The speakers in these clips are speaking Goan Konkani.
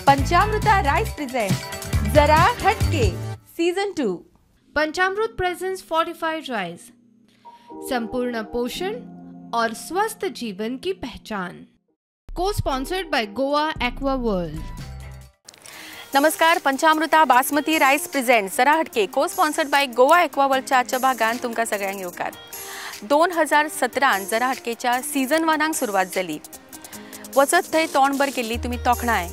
Panchamruta rice present Zara Hatke season 2। Panchamrut presents fortified rice, संपूर्ण पोषण और स्वस्थ जीवन की पहचान। को sponsored by Goa Aqua World. नमस्कार, पंचामृता बासमती रायस प्रेझेंट जरा हटके को स्पॉन्सर्ड बाय गोवा एक्वा वर्ल्डच्या आजच्या भागान तुमकां सगळ्यांक येवकार। 2017 जरा हटकेच्या सीझन 1 सुरवात जाली। वचत थंय तोंडभर केल्ली तुमी तोखणाय,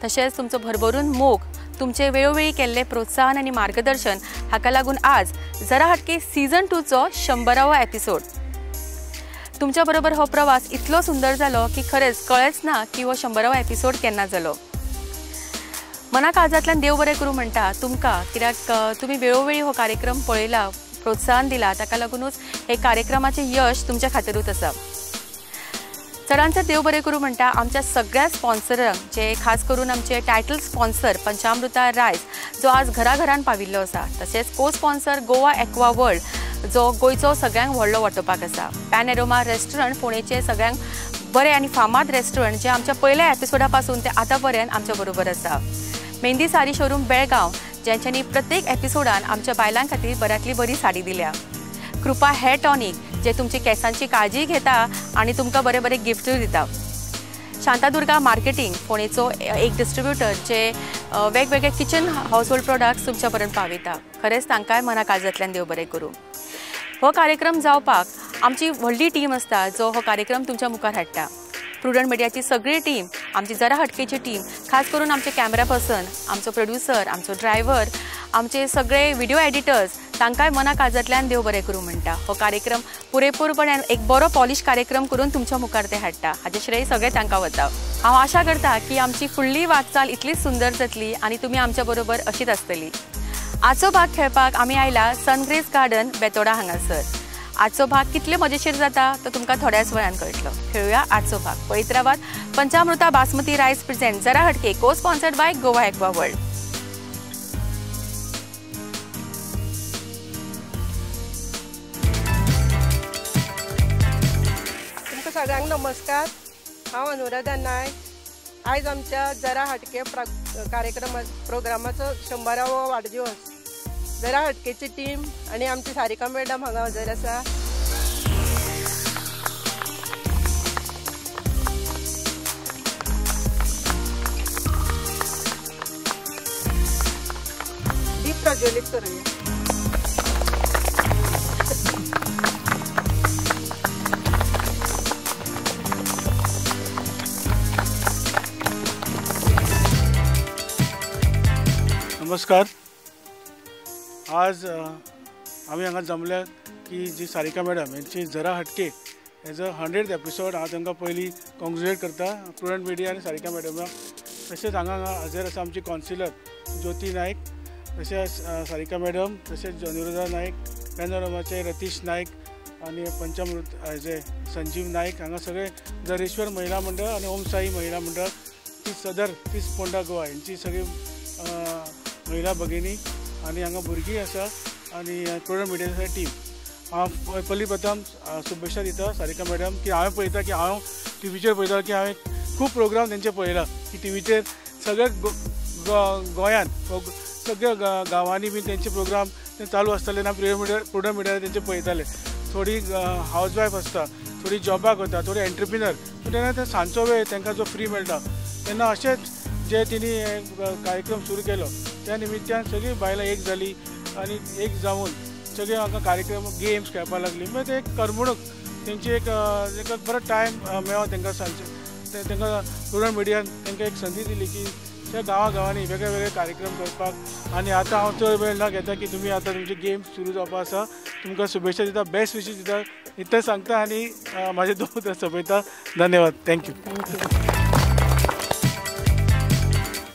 तशेंच तुमचो भरभरून मोग, तुमचे वेळोवेळी केल्ले प्रोत्साहन आनी मार्गदर्शन हाका लागून आज जरा हटके सीझन 2चो 100वो एपिसोड। तुमच्या बरोबर हो प्रवास इतलो सुंदर जालो की खरेंच कळ्ळेंच ना की हो 100वो एपिसोड केन्ना जालो। मना काळजांतल्यान देव बरें करूं म्हणटा तुमकां, कित्याक तुमी वेळोवेळी हो कार्यक्रम पळयला, प्रोत्साहन दिला, ताका लागूनच हे कार्यक्रमाचें यश तुमच्या खातीरूच आसा। चडांत चड देव बरें करूं म्हणटा आमच्या सगळ्या स्पॉन्सरांक, जे खास करून आमचे टायटल स्पॉन्सर पंचामृता रायस जो आज घराघरान पाविल्लो आसा, तशेंच को स्पॉन्सर गोवा एक्वा वर्ल्ड जो गोंयचो सगळ्यांक व्हडलो वॉटरपार्क आसा, पॅनोरमा रेस्टॉरंट फोंडेचें सगळ्यांक बरें आनी फामाद रेस्टॉरंट जें आमच्या पयल्या एपिसोडा पासून ते आतां पर्यंत आमच्या बरोबर आसा, मेहंदी साडी शोरूम बेळगांव ज्यांच्यांनी प्रत्येक एपिसोडान आमच्या बायलां खातीर बऱ्यांतली बरी साडी दिल्या, कृपा हेअर टॉनिक जे तुमची केसांची काळजी घेता आनी तुमकां बरे बरे गिफ्टूय दिता, शांतादुर्गा मार्केटिंग फोंडेचो एक डिस्ट्रिब्युटर जे वेगवेगळे किचन हाऊसहोल्ड प्रोडक्ट्स तुमच्या पर्यंत पावयता। खरेंच तांकांय मना काळजांतल्यान देव बरें करूं। हो कार्यक्रम जावपाक आमची व्हडली टीम आसता जो हो कार्यक्रम तुमच्या मुखार हाडटा। प्रुडंट मिडियाची सगळी टीम, आमची जरा हटकेची टीम, खास करून आमचे कॅमेरा पर्सन, आमचो प्रोड्युसर, आमचो ड्रायव्हर, आमचे सगळे व्हिडिओ एडिटर्स, तांकांय मना काळजांतल्यान देव बरें करूं म्हणटा। हो कार्यक्रम पुरेपूरपणान एक बरो पॉलिश कार्यक्रम करून तुमच्या मुखार ते हाडटा, हाचें श्रेय सगळें तांकां वता। हांव आशा करता की आमची फुडली वाटचाल इतलीच सुंदर जातली आनी तुमी आमच्या बरोबर अशीच आसतली। आजचो भाग खेळपाक आमी आयला सनग्रेस गार्डन बेतोडा हांगासर। आजचो भाग कितले मजेशीर जाता तो तुमकां थोड्याच वेळान कळटलो। खेळुया आजचो भाग। पळयत रावात पंचामृता बासमती रायस प्रेझेंट जरा हटके को sponsored by Goa Aqua World. तुमकां सगळ्यांक नमस्कार। हांव अनुराधा नायक। आयज आमच्या जरा हटके कार्यक्रम प्रोग्रामाचो 100वो वाडदिवस। जरा हटकेची टीम आनी आमची सारिका मॅडम हांगा हजर आसा। दीप प्रज्वलित करूया। नमस्कार। आज आमी हांगा जमल्या की जी सारिका मॅडम यांची जरा हटके हेजो 100th episode हांव तांकां पयलीं कॉंग्रेच्युलेट करता, प्रुडंट मिडिया आनी सारिका मॅडमाक। तशेंच हांगा हाजीर आसा आमची कॉन्सिलर ज्योती नायक, तशेंच सारिका मॅडम, तशेंच अनुराधा नायक, पॅनोरमाचे रतीश नायक आनी पंचामृत हेजे संजीव नायक। हांगा सगळे जरेश्वर महिला मंडळ आनी ओम साई महिला मंडळ ती सदर 30 पोंडा गोवा हेंची सगळी महिला भगिनी आनी हांगा भुरगीं आसा आनी प्रुडंट मिडियाची टीम। हांव पयलीं प्रथम शुभेच्छा दिता सारिका मॅडम की हांवें पळयता की हांव टिवीचेर पळयता की हांवें खूब प्रोग्राम तेंचे पळयला की टिवीचेर सगळे गोंयांत सगळ्या गांवांनी बी तेंचे प्रोग्राम ते चालू आसताले ना प्रुडंट मिडियार तेंचे पळयताले। थोडी हावज वायफ आसता, थोडी जॉबाक वता, थोडी एंटरप्रिनर, पूण तेन्ना ते सांजचो वेळ तांकां जो फ्री मेळटा तेन्ना अशेंच जे तिणी कार्यक्रम सुरू केलो त्या निमित्तान सगळीं बायलां एक जाली आनी एक जावन सगळे हांगा कार्यक्रम गेम्स खेळपाक लागली। मागीर ते एक करमणूक तेंची एक बरो टायम मेळो तांकां सांजचे, तांकां प्रुडंट मिडियान तांकां एक संदी दिली की त्या गांवा गांवांनी वेगळे वेगळे कार्यक्रम करपाक। आनी आतां हांव चड वेळ ना घेता की तुमी आतां तुमचे गेम्स सुरू जावपा आसा, तुमकां शुभेच्छा दिता, बेस्ट विशीस दिता, इतलें सांगता आनी म्हाजे दोन सोंपयता। धन्यवाद, thank you.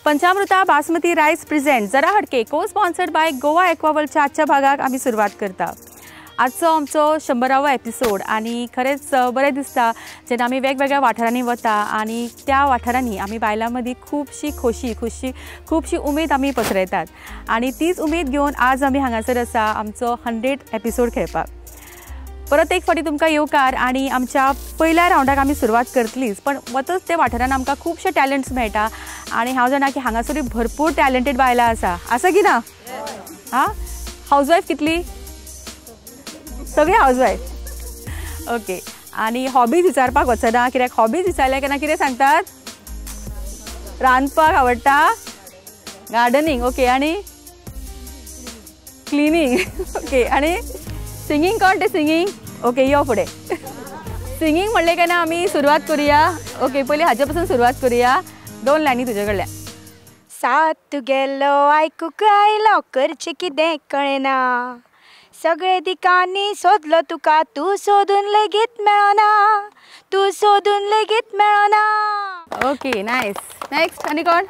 Panchamruta basmati rice present Zara Hatke cosponsored by Goa Aqua वर्ल्डच्या आजच्या भागाक आमी सुरवात करता। आजचो आमचो 100वो एपिसोड आनी खरेंच बरें दिसता जेन्ना आमी वेगवेगळ्या वाठारांनी वता आनी त्या वाठारांनी आमी बायलां मदीं खुबशी खोशी खुशी खुबशी उमेद आमी पसरयतात आनी तीच उमेद घेवन आज आमी हांगासर आसा आमचो 100 एपिसोड खेळपाक। परत एक फावटी तुमकां येवकार आनी आमच्या पयल्या रावंडाक आमी सुरवात करतलीच, पण वतच ते वाठारान आमकां खुबशे टॅलंट्स मेळटा आनी हांव जाणा की हांगासरूय भरपूर टॅलंटेड बायलां आसा. आसा की ना? हां, हावजवायफ कितली? सगळी हावजवायफ. ओके, आनी हॉबीज विचारपाक वचना कित्याक हॉबीज विचारल्या केन्ना कितें सांगतात? रांदपाक आवडटा, गार्डनिंग, ओके, आनी क्लिनींग, ओके, आनी सिंगींग. कोण ते सिंगींग? ओके, यो फुडें. सिंगींग म्हणलें काय ना आमी सुरवात करुया. ओके, पयलीं हाजे पासून सुरवात करुया. दोन लायनी तुजे कडल्यान. सात गेलो आयकूंक आयलो करचें कितें कळना, सगळे दिकांनी सोदलो तुका तूं सोदून लेगीत मेळना, तूं सोदून लेगीत मेळना. Okay, nice. Next आनी कोण?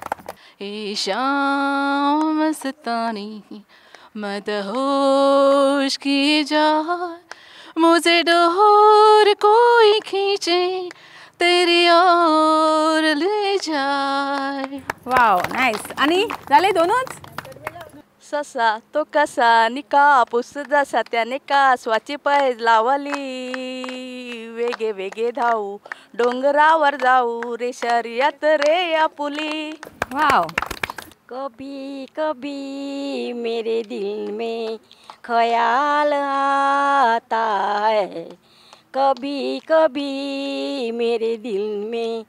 शाम मस्तानी मदहोश की जा, मुझे डोर कोई खींचे तेरी ओर ले जाए. वाव, नायस. आनी जाले दोनूच? ससा तो कसा नि कापूस जसा त्याने कासवाची पैज लावली, वेगे वेगे धावू डोंगरावर जाऊ रे शर्यत रे आपुली. वाव. कभी कभी मेरे दिल में ख्याल आता है, कभी कभी मेरे दिल में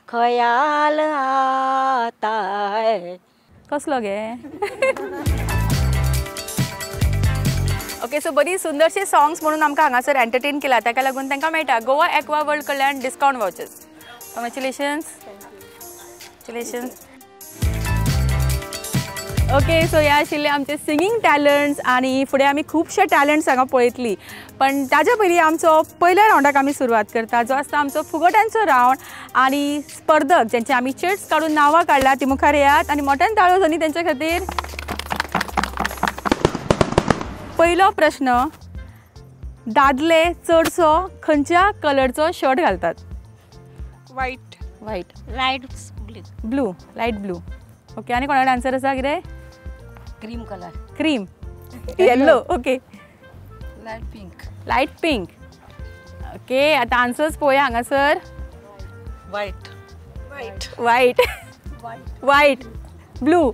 ख्याल आता है. कसलो गे? ओके, सो बरी सुंदरशी सॉंग्स म्हणून आमकां हांगासर एंटरटेन केला, ताका लागून तांकां मेळटा गोवा एक्वा वर्ल्ड कडल्यान discount वावचर्स. Congratulations. Congratulations. Okay, so हे आशिल्ले आमचे सिंगींग टॅलंट्स आनी फुडें आमी खुबशे टॅलंट्स हांगा पळयतली, पण ताज्या पयलीं आमचो पयल्या रावंडाक आमी सुरवात करता, जो आसता आमचो फुगोट्यांचो रावंड. आनी स्पर्धक ज्यांचे आमी चिट्स काडून नांवां काडला ती मुखार येयात आनी मोठ्यान ताळयो जावनी तेंच्या खातीर. पयलो प्रश्न, दादले चडसो खंयच्या कलरचो शर्ट घालतात? White. White. Light blue. Blue, light blue. Okay, आनी कोणा कडेन आन्सर आसा कितें? Cream colour. Cream, yellow. Okay, light pink. Light pink. Okay, आतां आन्सर्स पळोवया हांगासर. White. White. White. White, blue.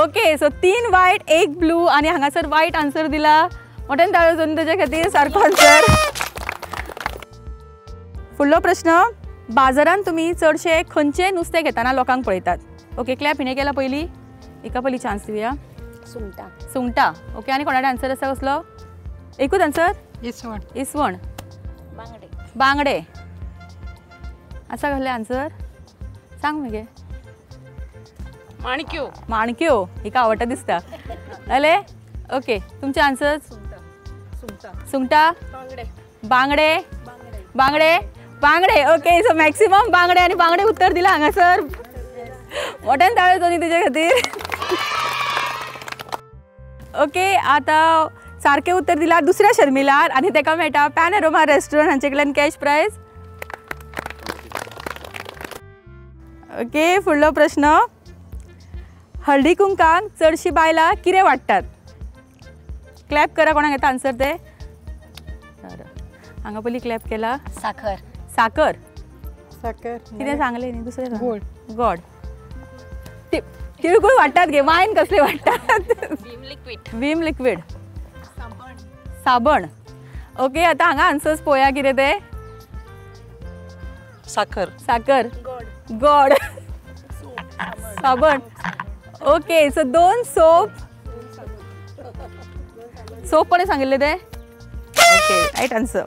Okay, so 3 white 1 blue आनी हांगासर वायट आन्सर दिला. मोठ्यान ताळयो जावन तेजे खातीर. सारको आन्सर. फुडलो प्रश्न, बाजारान तुमी चडशे खंयचें नुस्तें घेतना लोकांक पळयतात? ओके, क्लॅप हिणें केला पयलीं, हिका पयलीं चान्स दिवया. सुंगटां. सुंगटां. ओके, आनी कोणा कडेन आन्सर आसा कसलो? एकूच आन्सर? इसवण. इसवण. बांगडे. बांगडे आसा कसलें आन्सर? सांग मगे. माणक्यो. माणक्यो हिका आवडटा दिसता. जालें? ओके, तुमचे आन्सर्स? सुंगटां, बांगडे. बांगडे. बांगडे. बांगडे. ओके, सो मॅक्सिमम बांगडे आनी बांगडे उत्तर दिलां हांगासर. मोठ्यान ताळयो जावनी तेजे खातीर. ओके, आतां सारकें उत्तर दिलां दुसऱ्या शर्मिलान आनी ताका मेळटा पॅनोरमा रेस्टॉरंट हांचे कडल्यान कॅश प्रायज. ओके, फुडलो प्रश्न, हळदी कुंकाक चडशीं बायलां कितें वाडटात? क्लॅप करा, कोणाक येता आन्सर ते? हांगा पयलीं क्लॅप केला. साखर. साखर. साखर कितें सांगलें न्ही? दुसरें गोड. गोड. तिळगुळ वाडटात गे, वायन कसले वाडटात? Vim liquid. Vim liquid. साबण. ओके, आतां हांगा आन्सर्स पळोवया कितें ते. साखर. साखर. गोड. साबण. ओके, सो 2 सोप. सोप कोणें सांगिल्लें तें? Okay, right answer.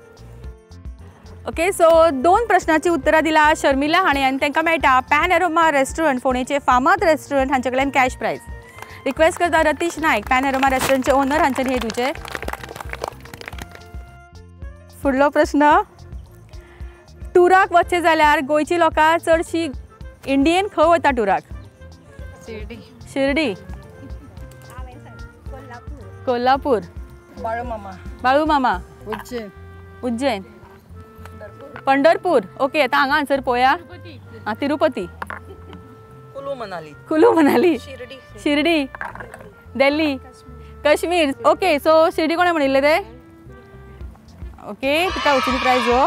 Okay, so 2 प्रश्नाची उत्तरां दिला शर्मिला हाणें आनी तांकां मेळटा पॅनोरमा रेस्टॉरंट फोंडेचे फामाद रेस्टॉरंट हांचे कडल्यान कॅश प्रायज. रिक्वेस्ट करता रतीश नायक, पॅनोरमा रेस्टॉरंटचे ओनर, हांच्यानी हे दिवचे. फुडलो प्रश्न, टुराक वचचें जाल्यार गोंयची लोकां चडशीं इंडियेन खंय वता टुराक? शिर्डी. शिर्डी. कोल्हापूर. बाळूमामा. बाळूमामा. उज्जैन. उज्जैन. पंढरपूर. ओके, आतां हांगा आन्सर पळोवया. आं, तिरुपती. कुलू मनाली. कुलू मनाली. शिर्डी. शिर्डी. दिल्ली. काश्मीर. ओके, सो शिर्डी कोणें म्हणिल्लें तें? ओके तुका वचून प्रायज हो.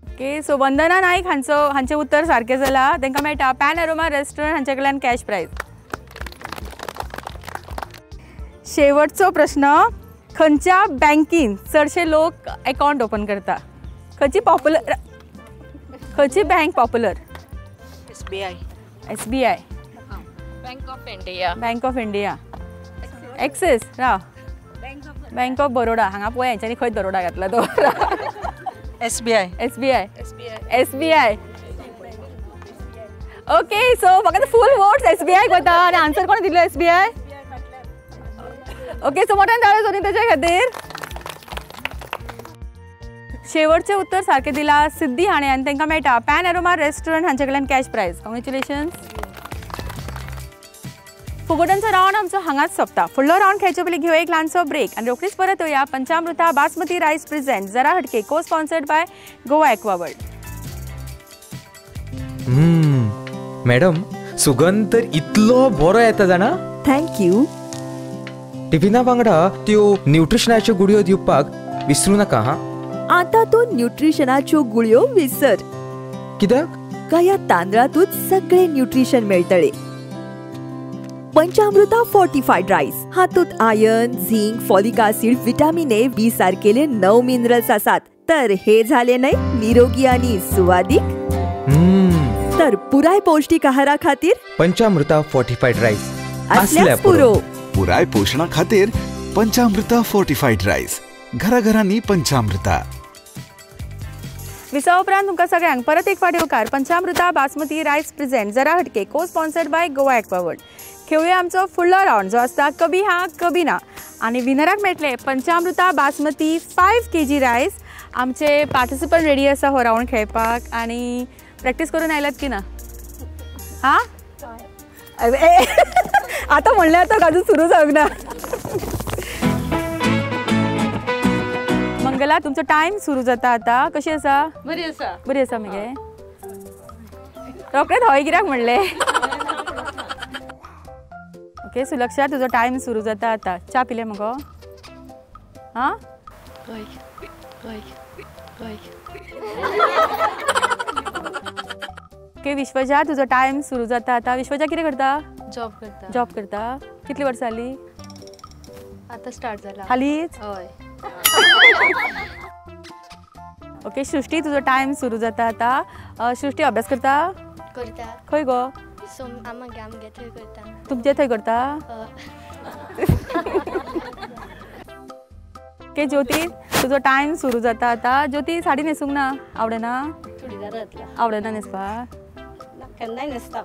ओके सो वंदना नायक हांचो हांचें उत्तर सारकें जालां, तांकां मेळटा पॅन अरोमा रेस्टॉरंट हांचे कडल्यान कॅश प्रायज. शेवटचो प्रश्न, खंयच्या बँकीन चडशे लोक अकाउंट ओपन करता? खंयची पॉप्युलर, खंयची bank popular? SBI. SBI. Bank of India. Bank of India. Axis Rao. Bank of Baroda. हांगा पळय हेंच्यांनी खंय दरोडा घातला तो. SBI. SBI. SBI. Okay so म्हाका फूल वोट्स एसबीआय वता आनी आन्सर कोण दिलो? एसबीआय. ओके सो मोठ्यान ताळयो जावनी तेच्या खातीर. शेवटचें उत्तर सारकें दिलां सिद्धी हाणें आनी तांकां मेळटा पॅन अरोमा रेस्टॉरंट हांचे कडल्यान कॅश प्रायज. कॉंग्रेच्युलेशन्स. फुगोट्यांचो रावंड आमचो हांगाच सोंपता. फुडलो रावंड खेळचे पयलीं घेवया एक ल्हानसो ब्रेक आनी रोखडीच परत येवया. Panchamruta basmati rice present Zara Hatke co sponsored by Goa Aquaworld. Madam सुगंध तर इतलो बरो येता जाणा. Thank you. टिफिना वांगडा त्यो न्यूट्रिशनाच्यो गुळयो दिवपाक विसरू नका. हा आता तूं न्यूट्रिशनाच्यो गुळयो विसर. कित्याक? काय तांदळातूच सगळे न्यूट्रिशन मेळटले. पंचामृता फोर्टिफाईड राईस हातूंत iron, zinc, folic acid, vitamin A, B सारकेले 9 minerals आसात. तर हे झाले न्हय निरोगी आणि सुवादीक. तर पुराय पौष्टिक आहारा खातीर पंचामृता फोर्टिफाईड राईस असल्यास पुरो. पुराय पोषणा खातीर पंचामृता फोर्टिफाईड राईस घराघरांनी पंचामृता. विसा उपरांत तुमकां सगळ्यांक परत एक फावट येवकार. पंचामृता बासमती रायस प्रेझेंट जरा हटके को स्पॉन्सर्ड बाय गोवा एक्वावर्ल्ड. खेळुया आमचो फुडलो रावंड जो आसता कभी हा कभी ना आनी विनराक मेळटले पंचामृता बासमती 5 kg rice. आमचे पार्टिसिपंट रेडी आसा हो रावंड खेळपाक आनी प्रॅक्टीस करून आयल्यात की ना? हा आतां म्हणल्यार आतां अजून सुरू जावंक ना. मंगला तुमचो टायम सुरू जाता आतां. कशी आसा? बरी आसा. बरी आसा मगे? रोखडेच हय कित्याक म्हणलें? ओके सुलक्षा तुजो टायम सुरू जाता आतां. च्या पिले मगो? हां ओके विश्वजा तुजो टायम सुरू जाता आतां. विश्वजा कितें करता? जॉब करता. जॉब करता. कितली वर्सां जाली? आतां स्टार्ट जाला. हालींच? हय. ओके सृष्टी तुजो टायम सुरू जाता आतां. सृष्टी अभ्यास करता? करता. खंय गो? आमगे थंय करता. तुमचे थंय करता? ओके ज्योती तुजो टायम सुरू जाता आतां. ज्योती साडी न्हेसूंक ना? आवडना? चुडीदार घातला. आवडना न्हेसपाक? केन्नाय न्हेसता.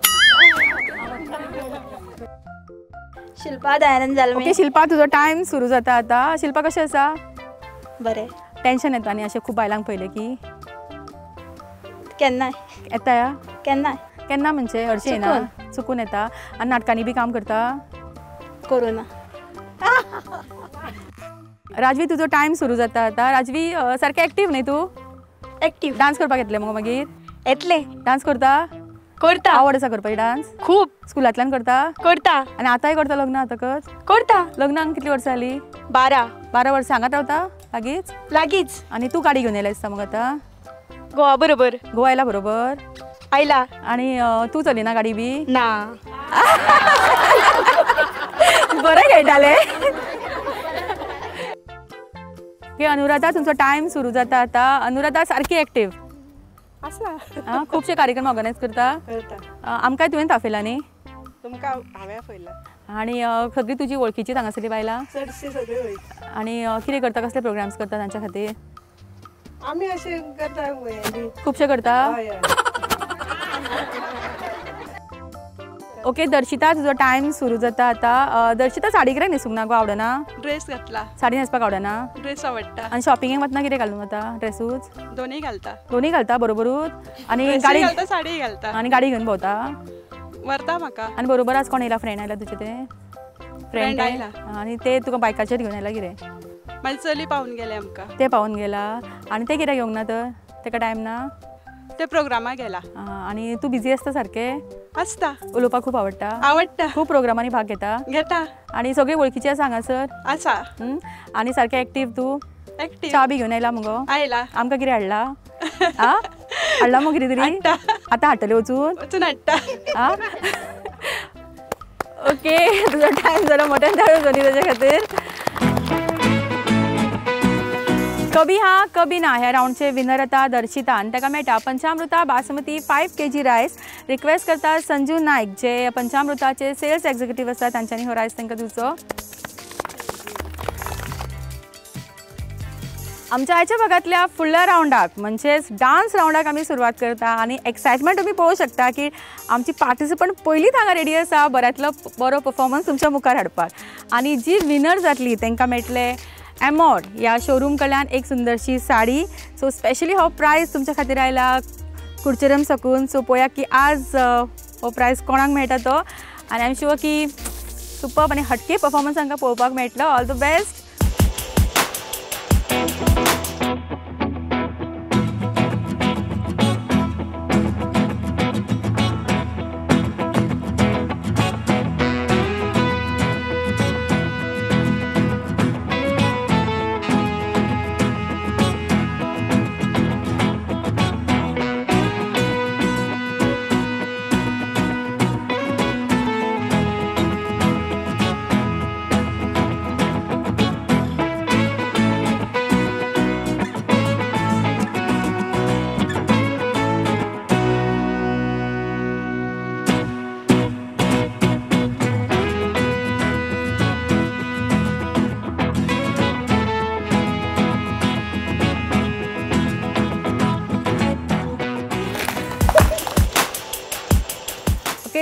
शिल्पा दयानंद जालमे. ओके शिल्पा तुजो टायम सुरू जाता आतां. शिल्पा कशें आसा? बरें. टेन्शन येता न्ही अशें खूब बायलांक पळयलें की? केन्नाय येता. या केन्नाय केन्ना म्हणजे हरशीं येना? चुकून येता. आनी नाटकांनी बी काम करता? कोरोना. राजवी तुजो टायम सुरू जाता आतां. राजवी सारकें एक्टीव न्ही तूं? एक्टीव. डांस करपाक येतलें मगो मागीर? येतलें. डांस करता? करता. आवड आसा करपाची डांस? खूब. स्कुलांतल्यान करता? करता. आनी आतांय करता लग्न जातकच? करता. लग्नाक कितलीं वर्सां जालीं? 12. 12 वर्सां. हांगात रावता लागींच? लागींच. आनी तूं गाडी घेवन येयला दिसता मगो आतां? गोवा बरोबर. गोवा आयला बरोबर? आयला. आनी तूं चलयना गाडी बी? ना. बरें खेळटालें. ओके अनुराधा तुमचो टायम सुरू जाता आतां. अनुराधा सारकी एक्टीव आसा. खुबशे कार्यक्रम ऑर्गनायज करता? आमकांय तुवें ताफयला न्ही? तुमकां हांवें आपयला. आनी सगळीं तुजी वळखीचीं हांगासरलीं बायलां? चडशीं सगळीं वळखी. आनी कितें करता, कसले प्रोग्राम्स करता तांच्या खातीर? आमी अशें करता खुबशे करता. ओके दर्शिता तुजो टायम सुरू जाता आतां. दर्शिता साडी कित्याक न्हेसूंक ना गो? आवडना? ड्रेस घातला. साडी न्हेसपाक आवडना? ड्रेस आवडटा. आनी शॉपिंगेक वतना कितें घालून वता? ड्रेसूच? दोनूय घालता. दोनूय घालता बरोबरूच? आनी गाडी घालता, साडी घालता. आनी गाडी घेवन भोंवता? व्हरता म्हाका. आनी बरोबर आज कोण येयला? फ्रेंड आयला तुजे? ते फ्रेंड आयला आनी ते तुका बायकाचेर घेवन आयला कितें? मागीर चली पावून गेले आमकां. ते पावून गेला. आनी ते कित्याक येवंक ना तर? तेका टायम ना? ते प्रोग्रामाक गेला. आनी तूं बिजी आसता सारकें? आसता. उलोवपाक खूब आवडटा? आवडटा. खूब प्रोग्रामांनी भाग घेता? घेता. आनी सगळी वळखीची आसा हांगासर? आसा. आनी सारकें एक्टीव तूं? च्या बी घेवन आयला मुगो? आयला. आमकां कितें हाडला? आ हाडला मगो कितें तरी? आतां हाडटले वचून? वचून हाडटा. आ ओके, तुजो टायम जालो, मोठ्यान टायम जाली ताजे खातीर. कभी हाँ कभी ना ह्या रावंडचे विनर आता दर्शिता आनी ताका मेळटा Panchamruta basmati 5 kg rice. Request करता संजू नायक जे पंचामृताचे सेल्स एक्झिक्युटीव आसा तांच्यांनी हो रायस तांकां दिवचो. आमच्या आयच्या भागांतल्या फुडल्या रावंडाक म्हणजेच डान्स रावंडाक आमी सुरवात करता आनी एक्सायटमेंट तुमी पळोवंक शकता की आमची पार्टिसिपंट पयलींच हांगा रेडी आसा बऱ्यांतलो बरो परफॉर्मन्स तुमच्या मुखार हाडपाक. आनी जी विनर जातली तांकां मेळटले एमोर ह्या शोरूम कडल्यान एक सुंदरशी साडी. सो स्पेशली हो प्रायज तुमच्या खातीर आयला कुडचेरम साकून. सो पळोवया की आज हो प्रायज कोणाक मेळटा तो आनी I am sure की सुपर्ब आनी हटके परफॉर्मन्स तांकां पळोवपाक मेळटलो. All the best.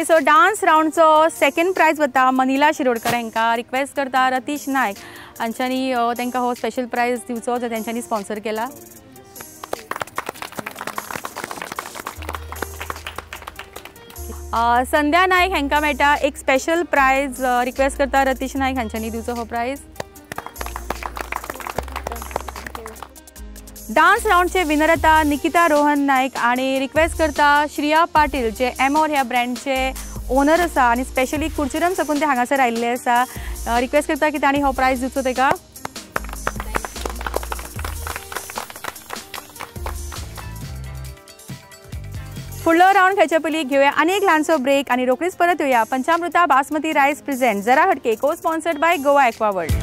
So dance रावंडचो second prize वता मनीला शिरोडकर हांकां. रिक्वेस्ट करता रतीश नायक हांच्यांनी तांकां हो स्पेशल प्रायज दिवचो जो तेंच्यांनी स्पॉन्सर केला. संध्या नायक हांकां मेळटा एक स्पेशल प्रायज. रिक्वेस्ट करता रतीश नायक हांच्यांनी दिवचो हो प्रायज. डान्स रावंडचे विनर आता निकिता रोहन नायक आनी रिक्वेस्ट करता श्रिया पाटील जे एमोर ह्या ब्रँडचे ओनर आसा आनी स्पेशली कुडचेरम साकून ते हांगासर आयिल्ले आसा. रिक्वेस्ट करता की तांणी हो प्रायज दिवचो ताका. फुडलो रावंड खेळचे पयलीं घेवया आनी एक ल्हानसो ब्रेक आनी रोखडीच परत येवया. पंचामृता बासमती रायस प्रेझेंट जरा हटके co sponsored by Goa Aquaworld.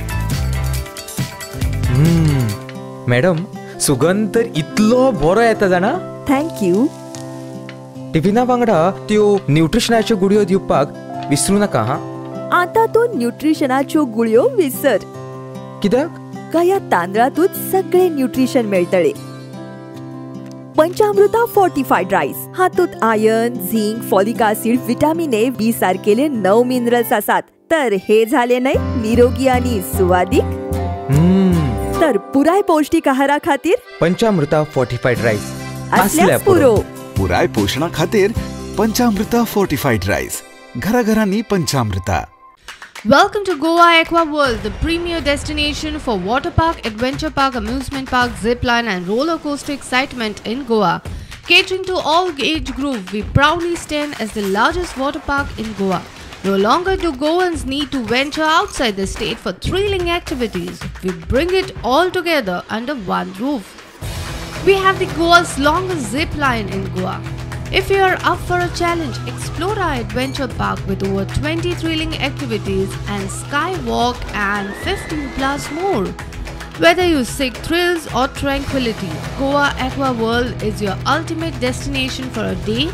Madam सुगंध तर इतलो बरो येता जाणा. Thank you. टिफिना वांगडा त्यो न्यूट्रिशनाच्यो गुळयो दिवपाक विसरू नाका. हा आतां तूं न्यूट्रिशनाच्यो गुळयो विसर. कित्याक? काय तांदळांतूच सगळे न्यूट्रिशन मेळटले. पंचामृता फोर्टिफायड रायस हातूंत iron, zinc, folic acid, vitamin A, B सारकेले 9 minerals आसात. तर हे झाले न्हय निरोगी आनी सुवादीक. तर पुराय पौष्टिक आहारा खातीर पंचामृता फोर्टिफायड रायस असल्याच पुरो. पुराय पोषणा खातीर पंचामृता फोर्टिफायड रायस घराघरांनी पंचामृता. Welcome to Goa Aqua World, the premier destination for water park, adventure park, amusement park, zip line and roller coaster excitement in Goa. Catering to all age group, we proudly stand as the largest water park in Goa. No longer do Goans need to venture outside the state for thrilling activities. We bring it all together under one roof. We have the Goa's longest zip line in Goa. If you are up for a challenge, explore our adventure park with over 20 thrilling activities and skywalk and 15 plus more. Whether you seek thrills or tranquility, Goa Aqua World is your ultimate destination for a day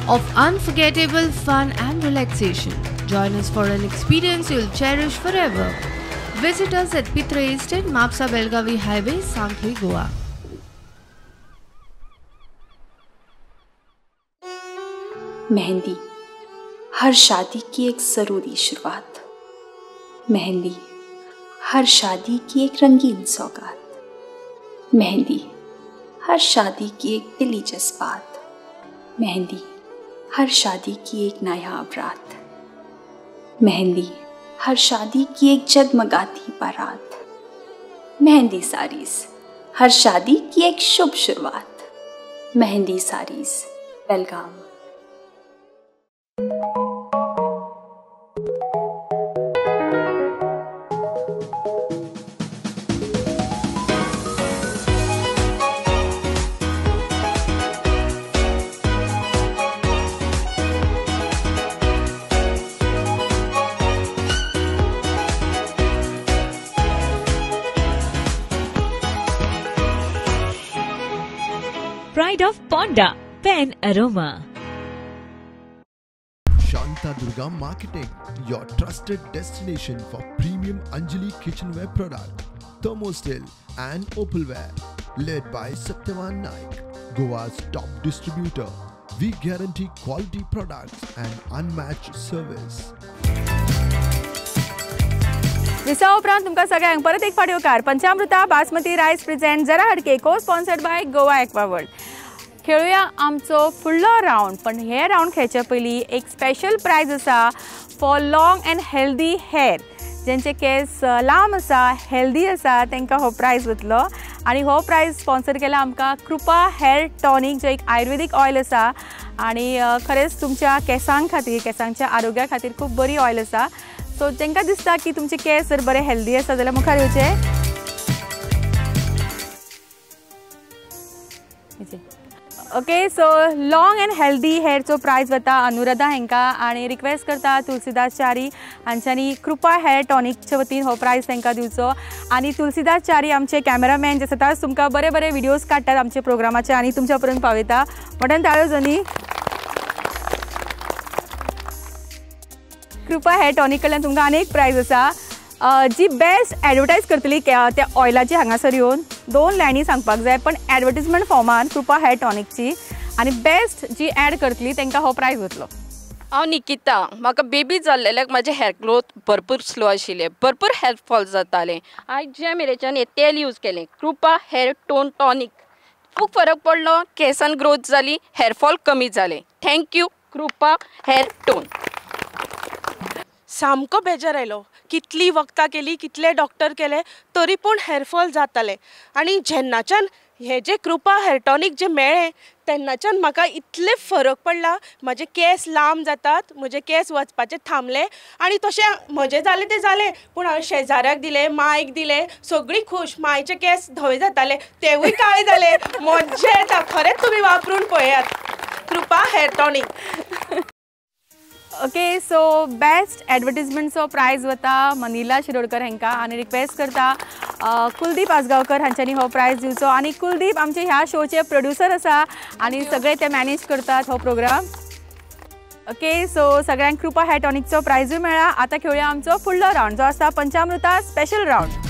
of unforgettable fun and relaxation. Join us for an experience you'll cherish forever. Visit us at Pitre Estate, Mapsa Belgavi Highway, Sankhli, Goa. Mehndi हर शादी की एक ज़रूरी शुरुआत। मेहंदी हर शादी की एक रंगीन सौगात। मेहंदी हर शादी की एक दिली जज्बात। मेहंदी हर शादी की एक नायाब रात। मेहंदी हर शादी की एक जगमगाती बारात। मेहंदी साड़ीज हर शादी की एक शुभ शुरुआत। मेहंदी साड़ीज, बेलगाम। Ponda Pen Aroma. Shanta Durga Marketing, your trusted destination for premium Anjali kitchenware product, thermosteel and opalware. Led by Satyavan Naik, Goa's top distributor. We guarantee quality products and unmatched service. विसा उपरांत तुमकां सगळ्यांक परत एक फावट येवकार. पंचामृता बासमती रायस प्रेझेंट जरा हटके को sponsored by Goa aqua world. खेळुया आमचो फुडलो रावंड, पण हे रावंड खेळचे पयलीं एक स्पेशल प्रायज आसा for long and healthy hair. ज्यांचे केस लांब आसा, हेल्दी आसा, तांकां हो प्रायज वतलो. आनी हो प्रायज स्पॉन्सर केला आमकां कृपा हेअर टॉनीक, जो एक आयुर्वेदीक ऑयल आसा आनी खरेंच तुमच्या केसां खातीर, केसांच्या आरोग्या खातीर खूब बरी ऑयल आसा. सो तांकां दिसता की तुमचे केस जर बरे हेल्दी आसा जाल्यार मुखार येवचे. Okay, so long and healthy हेअरचो प्रायज वता अनुराधा हांकां आनी रिक्वेस्ट करता तुलसीदास च्यारी हांच्यांनी कृपा हेअर टॉनिकच्या वतीन हो प्रायज तांकां दिवचो. आनी तुलसीदास च्यारी आमचे कॅमेरामॅन जे सदांच तुमकां बरे बरे व्हिडियोज काडटात आमचे प्रोग्रामाचे आनी तुमच्या पर्यंत पावयता. मटन ताळयो जनी. कृपा हेअर टॉनिक कडल्यान तुमकां आनी एक प्रायज आसा. जी बेस्ट एडवर्टायज करतली त्या ऑयलाची हांगासर येवन 2 लायनी सांगपाक जाय, पण एडवर्टीजमेंट फॉर्मान कृपा हेअर टॉनिकची आनी बेस्ट जी एड करतली तांकां हो प्रायज वतलो. हांव निकिता. म्हाका बेबी जाल्लेल्याक म्हाजें हेअर ग्रोथ भरपूर स्लो आशिल्लें, भरपूर हेअर फॉल जातालें. आयज जे मेरेच्यान हें तेल यूज केलें कृपा हेअर टोन टॉनीक, खूब फरक पडलो, केसान ग्रोथ जाली, हेअर फॉल कमी जालें. Thank you Kripa hair tone. सामको बेजार आयलो, कितली वखदां केली, कितले डॉक्टर केले तरी पूण हेअरफॉल जाताले. आनी जेन्नाच्यान हें जें कृपा हेअर टॉनीक जें मेळ्ळें तेन्नाच्यान म्हाका इतले फरक पडला. म्हजे केंस लांब जातात, म्हजे केंस वचपाचे थांबले. आनी तशें म्हजें जालें तें जालें, पूण हांवें शेजाऱ्याक दिलें, मायक दिलें, सगळीं खूश. मायचे केंस धवे जाताले तेवूय काळे जाले. मज्जा येता, खरेंच तुमी वापरून पळयात Kripa hair tonic. Okay, so best एडवर्टीजमेंटचो प्रायज वता मनीला शिरोडकर हांकां आनी रिक्वेस्ट करता कुलदीप आजगांवकर हांच्यांनी हो प्रायज दिवचो. आनी कुलदीप आमचे ह्या शोचे प्रोड्युसर आसा आनी सगळे ते मॅनेज करतात हो प्रोग्राम. ओके, सो सगळ्यांक कृपा हेअर टॉनिकचो प्रायजूय मेळ्ळा. आतां खेळुया आमचो फुडलो रावंड जो आसा पंचामृता स्पेशल रावंड.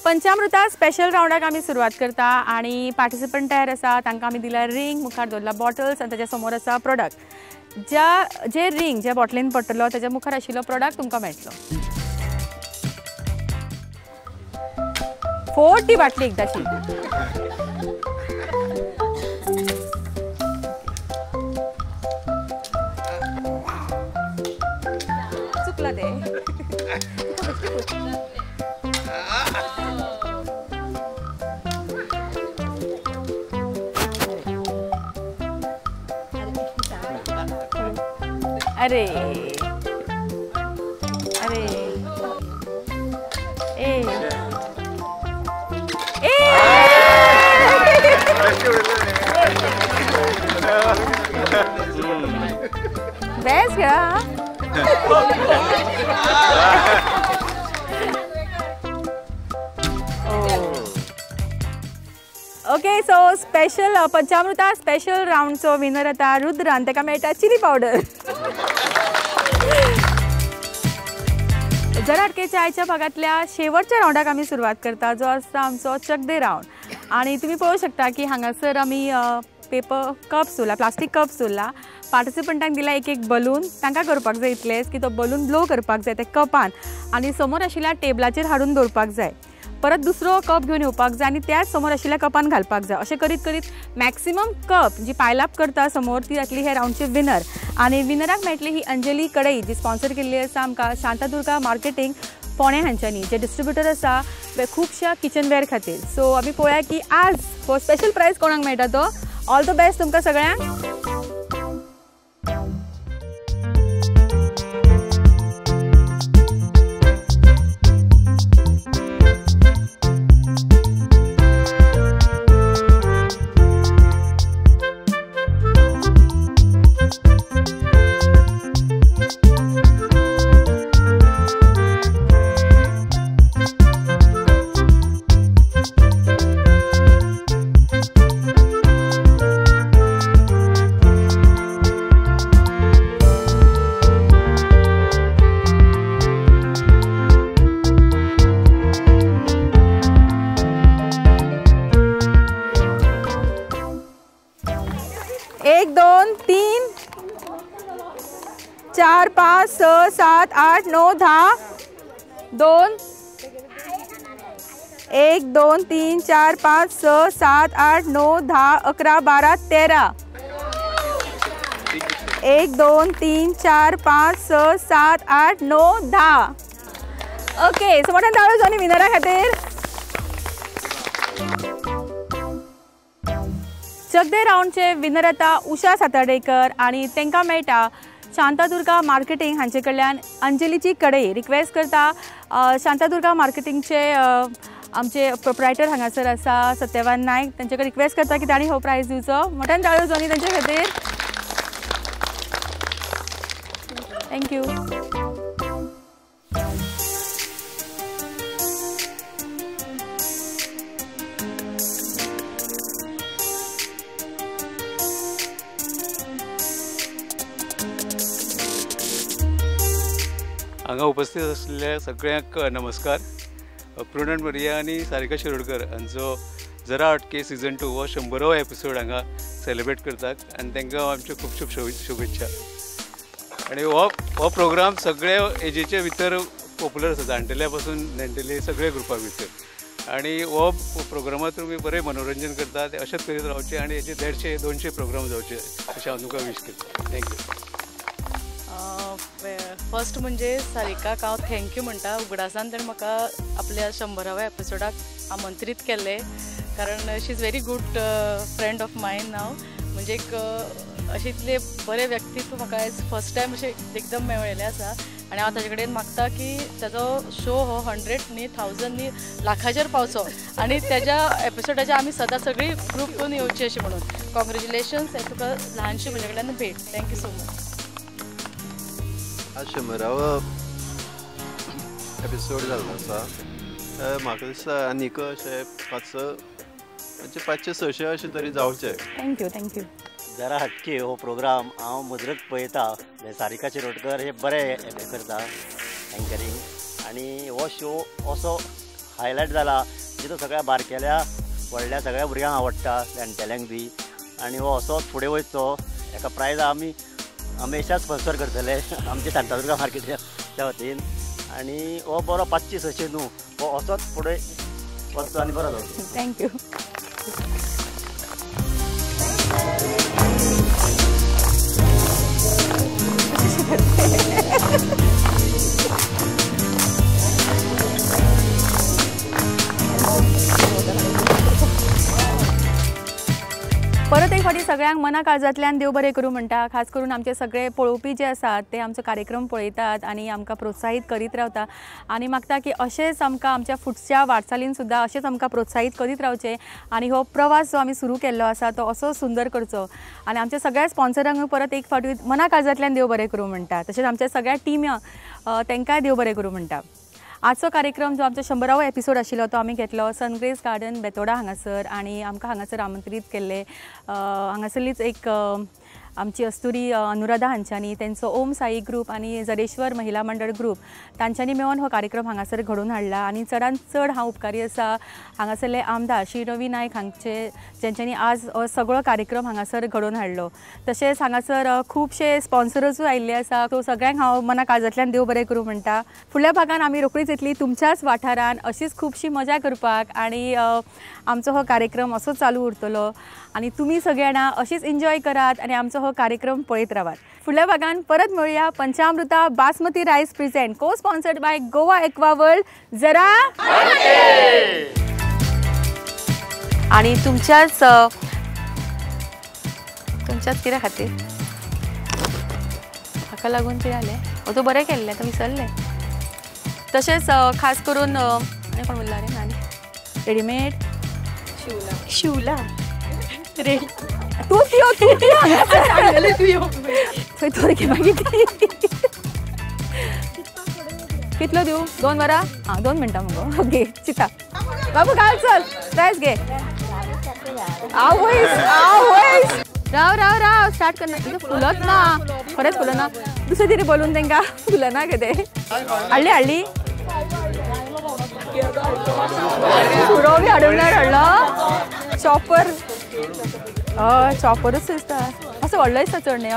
पंचामृता स्पेशल रावंडाक आमी सुरवात करता आनी पार्टिसिपंट तयार आसा. तांकां आमी दिला रिंग, मुखार दवरला बॉटल्स आनी ताच्या समोर आसा प्रोडक्ट. ज्या जे रिंग ज्या बॉटलीन पडटलो ताच्या मुखार आशिल्लो प्रोडक्ट तुमकां मेळटलो. फोड ती बाटली एकदाची. चुकला ते. अरे अरे ए ए बेस्ट क्या. Okay, so special Panchamruta special रावंडचो winner आता रुद्रान, ताका मेळटा चिली पावडर. जरा हटकेच्या आयच्या भागांतल्या शेवटच्या रावंडाक आमी सुरवात करता, जो आसता आमचो चकदे रावंड. आनी तुमी पळोवंक शकता की हांगासर आमी पेपर कप्स उरला, प्लास्टीक कप्स उरला. पार्टिसिपंटांक दिला एक एक बलून. तांकां करपाक जाय इतलेंच की तो बलून ब्लो करपाक जाय त्या कपान आनी समोर आशिल्ल्या टेबलाचेर हाडून दवरपाक जाय. परत दुसरो कप घेवन येवपाक जाय आनी त्याच समोर आशिल्ल्या कपान घालपाक जाय. अशें करीत करीत मॅक्सिमम कप जी पायलअप करता समोर ती जातली हे रावंडची विनर. आनी विनराक मेळटली ही अंजली कडई, जी स्पॉन्सर केल्ली आसा आमकां शांतादुर्गा मार्केटींग फोंडें हांच्यांनी, जे डिस्ट्रिब्युटर आसा खुबश्या किचनवेअर खातीर. सो आमी पळोवया की आज हो स्पेशल प्रायज कोणाक मेळटा तो. ऑल the best तुमकां सगळ्यांक. 1 2 3 4 5 6 7 8 9 10 2 1 2 3 4 5 6 7 8 9 10 11 12 13 1 2 3 4 5 6 7 8 9 10. Okay, so मोठ्यान ताळयो जावनी विनरा खातीर. चकदे रावंडचे विनर आता उषा सातार्डेकर आनी तांकां मेळटा शांतादुर्गा मार्केटिंग हांचे कडल्यान अंजलीची कडई. रिक्वेस्ट करता शांतादुर्गा मार्केटिंगचे आमचे प्रोप्रायटर हांगासर आसा सत्यवान नायक, तांचे कडेन रिक्वेस्ट करता की तांणी हो प्रायज दिवचो. मोठ्यान ताळयो जावनी तांचे खातीर. Thank you. हांगा उपस्थित आसलेल्या सगळ्यांक नमस्कार. प्रुडंट मरिया आनी सारिका शिरोडकर हांचो जरा हटके सीजन 2 हो 100वो एपिसोड हांगा सेलिब्रेट करतात आनी तांकां आमच्यो खूब खूब शुभेच्छा. आनी हो प्रोग्राम सगळे एजीचे भितर पॉप्युलर आसा, जाणटेल्या पासून नेणटेले सगळे ग्रुपा भितर. आनी हो प्रोग्रामात तुमी बरें मनोरंजन करतात, अशेंच करीत रावचें आनी हेचे 150 200 प्रोग्राम जावचे अशें हांव तुमकां वीश करता. Thank you. First म्हणजे सारिकाक हांव thank you म्हणटा. उगडासान ताणें म्हाका आपल्या 100व्या एपिसोडाक आमंत्रीत केल्लें, कारण she is very good friend of mine. हांव म्हणजे एक अशें इतलें बरें व्यक्तित्व म्हाका आयज फर्स्ट टायम अशें एकदम मेळिल्लें आसा. आनी हांव ताजे कडेन मागता की ताजो शो हो 100 न्ही 1000 न्ही लाखाचेर पावचो आनी तेज्या एपिसोडाचेर आमी सदां सगळीं ग्रूप करून येवची अशें म्हणून. कॉंग्रेच्युलेशन्स, तुका ल्हानशी म्हजे कडल्यान भेट. Thank you so much. आज 100वो एपिसोड जाल्लो आसा. म्हाका दिसता आनीक अशे 5 म्हणजे 500 600 अशें तरी जावचें. Thank you. Thank you. जरा हटके हो प्रोग्राम हांव मुजरत पळयता. सारिका शिरोडकर हे बरें हें करता एंकरींग, आनी हो शो असो हायलायट जाला जितो सगळ्या बारकेल्या व्हडल्या सगळ्या भुरग्यांक आवडटा, जाणटेल्यांक बी. आनी हो असोच फुडें वयचो. हेका प्रायज आमी हमेशा स्पॉन्सर करतले आमचे शांतादुर्गा मार्केटाच्या वतीन. आनी हो बरो 500 600 न्हू, हो असोच फुडें वचचो आनी बरो जावचो. Thank you. परत एक फावटी सगळ्यांक मना काळजांतल्यान देव बरें करूं म्हणटा. खास करून आमचे सगळे पळोवपी जे आसात ते आमचो कार्यक्रम पळयतात आनी आमकां प्रोत्साहीत करीत रावता आनी मागता की अशेंच आमकां आमच्या फुडच्या वाटचालीन सुद्दां अशेंच आमकां प्रोत्साहीत करीत रावचें आनी हो प्रवास जो आमी सुरू केल्लो आसा तो असो सुंदर करचो. आनी आमच्या सगळ्या स्पॉन्सरांक परत एक फावटी मना काळजांतल्यान देव बरें करूं म्हणटा. तशेंच आमच्या सगळ्या टिम्यांक तांकांय देव बरें करूं म्हणटा. आजचो कार्यक्रम जो आमचो 100वो एपिसोड आशिल्लो तो आमी घेतलो सनग्रेस गार्डन बेतोडा हांगासर आनी आमकां हांगासर आमंत्रीत केल्ले हांगासरलीच एक आमची अस्तुरी अनुराधा हांच्यांनी, तेंचो ओम साई ग्रूप आनी जरेश्वर महिला मंडळ ग्रूप तांच्यांनी मेळून हो कार्यक्रम हांगासर घडोवन हाडला. आनी चडान चड हांव उपकारी आसा हांगासरले आमदार श्री रवी नायक हांचे, जेंच्यांनी आज सगळो कार्यक्रम हांगासर घडोवन हाडलो. तशेंच हांगासर खुबशे स्पॉन्सर्सूय आयिल्ले आसा. सो सगळ्यांक हांव मना काळजांतल्यान देव बरें करूं म्हणटा. फुडल्या भागान आमी रोखडीच येतली तुमच्याच वाठारान अशीच खुबशी मजा करपाक आनी आमचो हो कार्यक्रम असोच चालू उरतलो आनी तुमी सगळे जाणां अशीच एन्जॉय करात आनी आमचो हो कार्यक्रम पळयत रावात. फुडल्या भागान परत मेळुया. Panchamruta basmati rice present co sponsored by Goa aqua world. जरा आणि तुमच्याच तुमच्याच कित्या खातीर हाका लागून कितें जालें, हो तो बरें केल्लें तो विसरलें. तशेंच खास करून आनी कोण उरला रे आनी रेडीमेड शिवला शिवला रेडी तू यो तू यो थंय तोर घे मागीर कितलो दिवं? 2 वरां? आं 2 मिनटां मुगो. ओके चिता बाबू घाल चल प्रायज घे. आवयस आवयस राव राव राव स्टार्ट करना. फुलत ना, खरेंच फुलना. दुसरे तरी बोलून तांकां फुलना कितें. हाडली हाडली सुरो बी हाडूंक ना. हाडलो चॉपर, हय चॉपरूच दिसता. कसो व्हडलो दिसता चड न्ही.